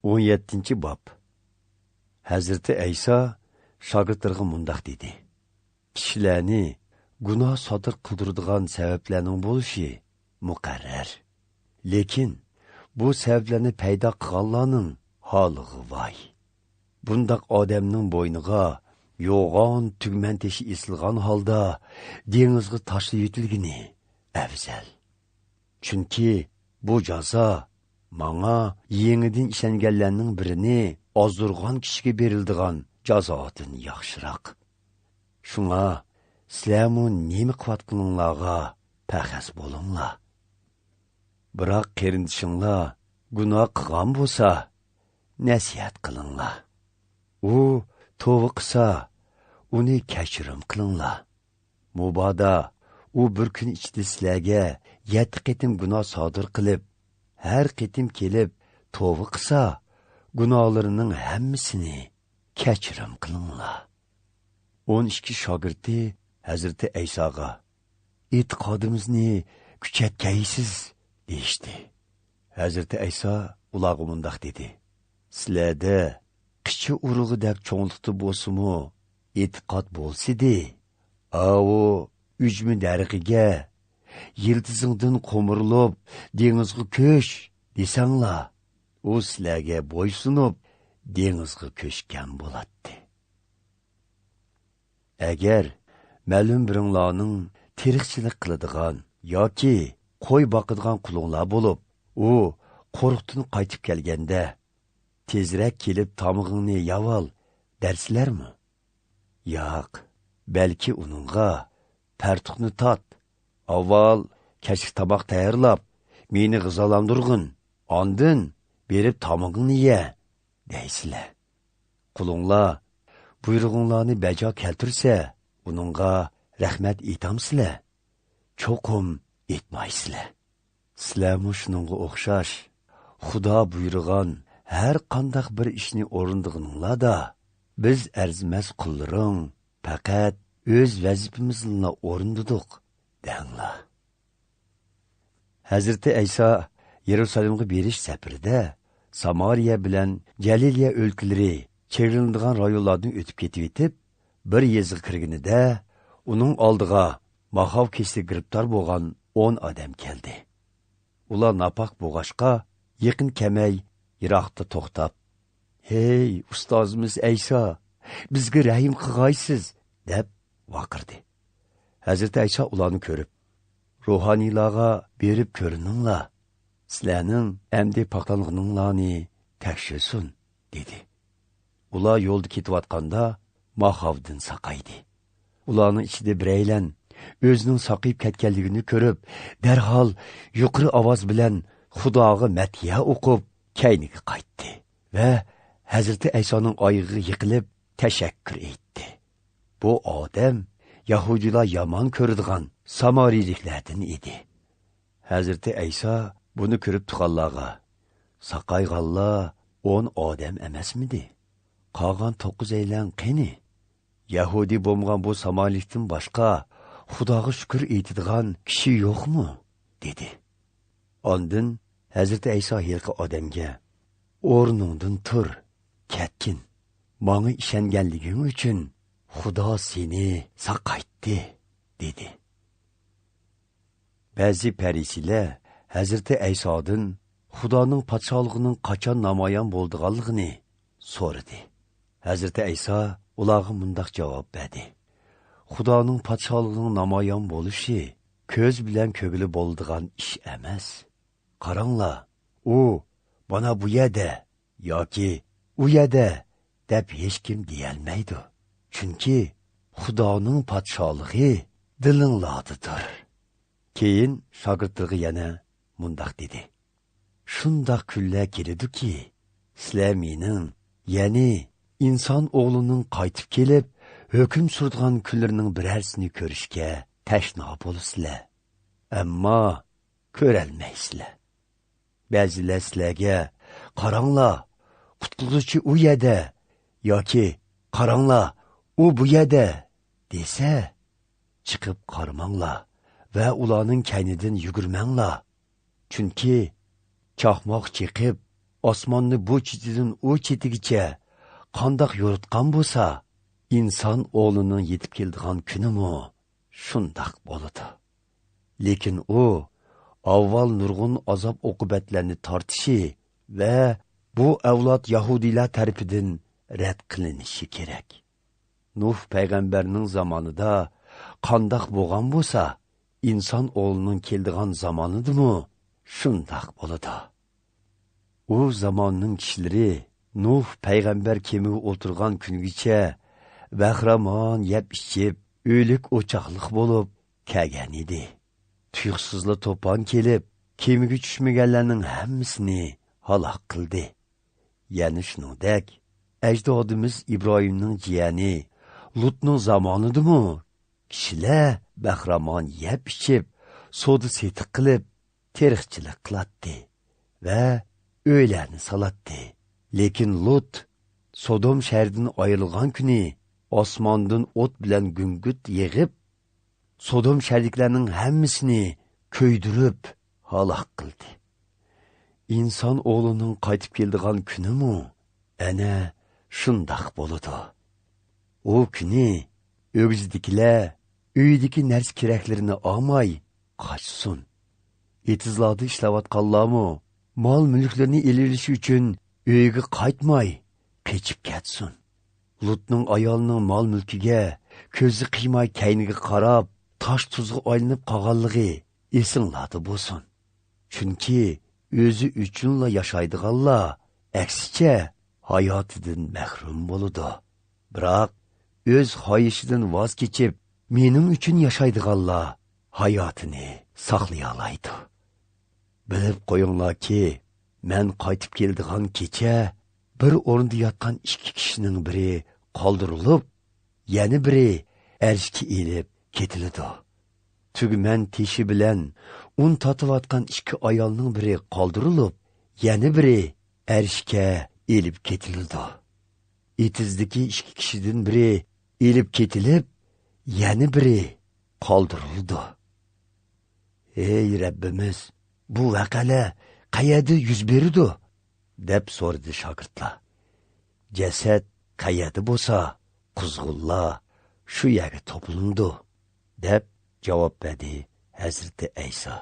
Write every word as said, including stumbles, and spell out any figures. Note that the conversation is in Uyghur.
ئون يەتتىنچى باب. ھەزرىتى ئەيسا شاگىرتلىرىغا مۇنداق دېدى: كىشىلەرنى گۇناھ سادىر قىلدۇرىدىغان سەۋەبلەرنىڭ بولۇشى مۇقەررەر. لېكىن بۇ سەۋەبلەرنى پەيدا قىلغانلارنىڭ ھالىغا ۋاي! بۇنداق ئادەمنىڭ بوينىغا يوغان تۈگمەن تېشى ئېسىلغان ھالدا دېڭىزغا تاشلىۋېتىلگىنى ئەۋزەل. چۈنكى بۇ جازا ماڭا يېڭىدىن ئىشەنگەنلەرنىڭ بىرىنى ئازدۇرغان كىشىگە بېرىلىدىغان جازادىن ياخشىراق. شۇڭا سىلەرمۇ نېمە قىلىۋاتقىنىڭلارغا پەخەس بولۇڭلار. بىراق قېرىندىشىڭلار گۇناھ قىلغان بولسا، نەسىھەت قىلىڭلار. ئۇ توۋا قىلسا، ئۇنى كەچۈرۈم قىلىڭلار. مۇبادا ئۇ بىر كۈن ئىچىدە سىلەرگە يەتتە قېتىم گۇناھ سادىر قىلىپ، ھەر قېتىم كېلىپ توۋا قىلسا، گۇناھلىرىنىڭ ھەممىسىنى كەچۈرۈم قىلىڭلار. ئون ئىككى شاگىرتى ھەزرىتى ئەيساغا: ئېتىقادىمىزنى كۈچەتكەيسىز، دېيىشتى. ھەزرىتى ئەيسا ئۇلارغا مۇنداق دېدى: سىلەردە قىچا ئۇرۇغى دەپ چوڭلۇقتا بولسىمۇ ئېتىقاد بولسىدى، ئاۋۇ ئۈجمە دەرىخىگە، يىلتىزىڭدىن قومۇرۇلۇپ دېڭىزغا كۆچ دېسەڭلار، ئۇ سىلەرگە بويسۇنۇپ دېڭىزغا كۆچكەن بولاتتى. ئەگەر مەلۇم بىرىڭلارنىڭ تېرىقچىلىق قىلىدىغان ياكى قوي باقىدىغان قۇلۇڭلار بولۇپ، ئۇ قورۇقتىن قايتىپ كەلگەندە، تېزرەك كېلىپ تامىقىڭنى يەۋال دەرسىلەرمۇ؟ ياق، بەلكى ئۇنىڭغا: پەرتۇقنى تارت، ئاۋۋال كەچلىك تاماق تەييارلاپ، مېنى غىزالاندۇرغىن، ئاندىن بېرىپ تامىقىڭنى يە، دەيسىلەر. قۇلۇڭلار بۇيرۇغۇڭلارنى بەجا كەلتۈرسە، ئۇنىڭغا رەھمەت ئېيتامسىلەر؟ چوقۇم ئېيتمايسىلەر. سىلەرمۇ شۇنىڭغا ئوخشاش، خۇدا بۇيرۇغان ھەر قانداق بىر ئىشنى ئورۇندىغىنىڭلاردا، بىز ئەرزىمەس قۇللىرىڭ پەقەت ئۆز ۋەزىپىمىزنىلا ئورۇندىدۇق، دەڭلار. ھەزرىتى ئەيسا يېرۇسالېمغا بېرىش سەپىرىدە سامارىيە بىلەن جەلىلىيە ئۆلكىلىرى چېگرىلىنىدىغان رايونلاردىن ئۆتۈپ كېتىۋېتىپ، بىر يېزىغا كىرگىنىدە، ئۇنىڭ ئالدىغا ماخاۋ كېسىلى گىرىپتار بولغان ئون ئادەم كەلدى. ئۇلار ناپاك بولغاچقا، يېقىن كەلمەي، يىراقتا توختاپ، «ھەي، ئۇستازىمىز ئەيسا، بىزگە رەھىم قىلغايسىز!» دەپ ۋارقىرىدى. ھەزرىتى ئەيسا ئۇلارنى كۆرۈپ، «روھانىيلارغا بېرىپ كۆرۈنۈڭلار، سىلەرنىڭ ئەمدى پاكلانغىنىڭلارنى تەكشۈرسۇن» دېدى. ئۇلار يولدا كېتىۋاتقاندا ماخاۋدىن ساقايدى. ئۇلارنىڭ ئىچىدە بىرەيلەن ئۆزىنىڭ ساقىيىپ كەتكەنلىكىنى كۆرۈپ، دەرھال يۇقىرى ئاۋاز بىلەن خۇداغا مەدھىيە ئوقۇپ، كەينىگە قايتتى ۋە ھەزرىتى ئەيسانىڭ ئايىغىغا يىقىلىپ، تەشەككۈر ئېيتتى. بۇ ئادەم يەھۇدىيلار يامان كۆرىدىغان سامارىيلىكلەردىن ئىدى. ھەزرىتى ئەيسا بۇنى كۆرۈپ تۇرغانلارغا، «ساقايغانلار ئون ئادەم ئەمەسمىدى؟ قالغان توققۇزەيلەن قېنى؟ يەھۇدىي بولمىغان بۇ سامارىيلىكتىن باشقا خۇداغا شۈكۈر ئېيتىدىغان كىشى يوقمۇ؟» دېدى. ئاندىن ھەزرىتى ئەيسا ھېلىقى ئادەمگە، «ئورنۇڭدىن تۇر، كەتكىن. ماڭا ئىشەنگەنلىكىڭ ئۈچۈن خۇدا سېنى ساقايتتى» دېدى. بەزى پەرىسىيلەر ھەزرىتى ئەيسادىن خۇدانىڭ پادىشاھلىقىنىڭ قاچان نامايان بولىدىغانلىقىنى سورىدى. ھەزرىتى ئەيسا ئۇلارغا مۇنداق جاۋاب بەردى: «خۇدانىڭ پادىشاھلىقىنىڭ نامايان بولۇشى كۆز بىلەن كۆرگىلى بولىدىغان ئىش ئەمەس. قاراڭلار، ئۇ مانا بۇ يەردە ياكى ئۇ يەردە دەپ ھېچكىم دېيەلمەيدۇ. چۈنكى خۇدانىڭ پادىشاھلىقى دىلىڭلاردىدۇر.» كېيىن شاگىرتلىرىغا يەنە مۇنداق دېدى: «شۇنداق كۈنلەر كېلىدۇكى، سىلەر مېنىڭ، يەنى ئىنسان ئوغلىنىڭ قايتىپ كېلىپ، ھۆكۈم سۈرىدىغان كۈنلىرىنىڭ بىرەرسىنى كۆرۈشكە تەشنا بولىسىلەر. ئەمما كۆرەلمەيسىلەر. بەزىلەر سىلەرگە، 'قاراڭلار، قۇتقۇزغۇچى ئۇ يەردە' ياكى 'قاراڭلار، ئۇ بۇ يەردە' دېسە، چىقىپ قارىماڭلار ۋە ئۇلارنىڭ كەينىدىن يۈگۈرمەڭلار. چۈنكى چاقماق چېقىپ، ئاسماننى بۇ چېتىدىن ئۇ چېتىگىچە قانداق يورۇتقان بولسا، ئىنسان ئوغلىنىڭ يېتىپ كېلىدىغان كۈنىمۇ شۇنداق بولىدۇ. لېكىن ئۇ ئاۋۋال نۇرغۇن ئازاب-ئوقۇبەتلەرنى تارتىشى ۋە بۇ ئەۋلاد يەھۇدىيلار تەرىپىدىن رەت قىلىنىشى كېرەك. نۇھ پەيغەمبەرنىڭ زامانىدا قانداق بولغان بولسا، ئىنسان ئوغلىنىڭ كېلىدىغان زامانىدىمۇ شۇنداق بولىدۇ. ئۇ زاماننىڭ كىشىلىرى نۇھ پەيغەمبەر كېمىگە ئولتۇرغان كۈنگىچە بەخىرامان يەپ-ئىچىپ، ئۆيلۈك-ئوچاقلىق بولۇپ كەلگەن ئىدى. تۇيۇقسىزلا توپان كېلىپ، كېمىگە چۈشمىگەنلەرنىڭ ھەممىسىنى ھالاك قىلدى. يەنە شۇنىڭدەك، ئەجدادىمىز ئىبراھىمنىڭ جىيەنى لۇتنىڭ زامانىدىمۇ كىشىلەر بەخىرامان يەپ-ئىچىپ، سودا-سېتىق قىلىپ، تېرىقچىلىق قىلاتتى ۋە ئۆيلەرنى سالاتتى. لېكىن لۇت سودوم شەھىرىدىن ئايرىلغان كۈنى ئاسماندىن ئوت بىلەن گۈڭگۈرت يېغىپ، سودوم شەھىرىدىكىلەرنىڭ ھەممىسىنى كۆيدۈرۈپ ھالاك قىلدى. ئىنسان ئوغلىنىڭ قايتىپ كېلىدىغان كۈنىمۇ ئەنە شۇنداق بولىدۇ. ئۇ كۈنى ئۆگزىدىكىلەر ئۆيىدىكى نەرسە-كېرەكلىرىنى ئالماي قاچسۇن. ئېتىزلاردا ئىشلەۋاتقانلارمۇ مال-مۈلۈكلىرىنى ئېلىۋېلىش ئۈچۈن ئۆيىگە قايتماي قېچىپ كەتسۇن. لۇتنىڭ ئايالىنىڭ مال-مۈلكىگە كۆزى قىيماي كەينىگە قاراپ، تاش-تۇزغا ئايلىنىپ قالغانلىقى ئېسىڭلاردا بولسۇن. چۈنكى ئۆزى ئۈچۈنلا ياشايدىغانلار، ئەكسىچە، ھاياتىدىن مەھرۇم بولىدۇ. بىراق، ئۆز خاھىشىدىن ۋاز كېچىپ، مېنىڭ ئۈچۈن ياشايدىغانلار ھاياتىنى ساقلىيالايدۇ. بىلىپ قويۇڭلاركى، مەن قايتىپ كېلىدىغان كېچە بىر ئورۇندا ياتقان ئىككى كىشىنىڭ بىرى قالدۇرۇلۇپ، يەنە بىرى ئەرشكە ئېلىپ كېتىلىدۇ. تۈگمەن تېشى بىلەن ئۇن تارتىۋاتقان ئىككى ئايالنىڭ بىرى قالدۇرۇلۇپ، يەنە بىرى ئەرشكە ئېلىپ كېتىلىدۇ. ئېتىزدىكى ئىككى كىشىدىن بىرى ئېلىپ كېتىلىپ، يەنە بىرى قالدۇرۇلىدۇ. «ئەي رەببىمىز، بۇ ۋەقەلەر قەيەردە يۈز بېرىدۇ؟» دەپ سورىدى شاگىرتلار. «جەسەت قەيەردە بولسا، قۇزغۇنلار شۇ يەرگە توپلىنىدۇ» دەپ جاۋاب بەردى ھەزرىتى ئەيسا.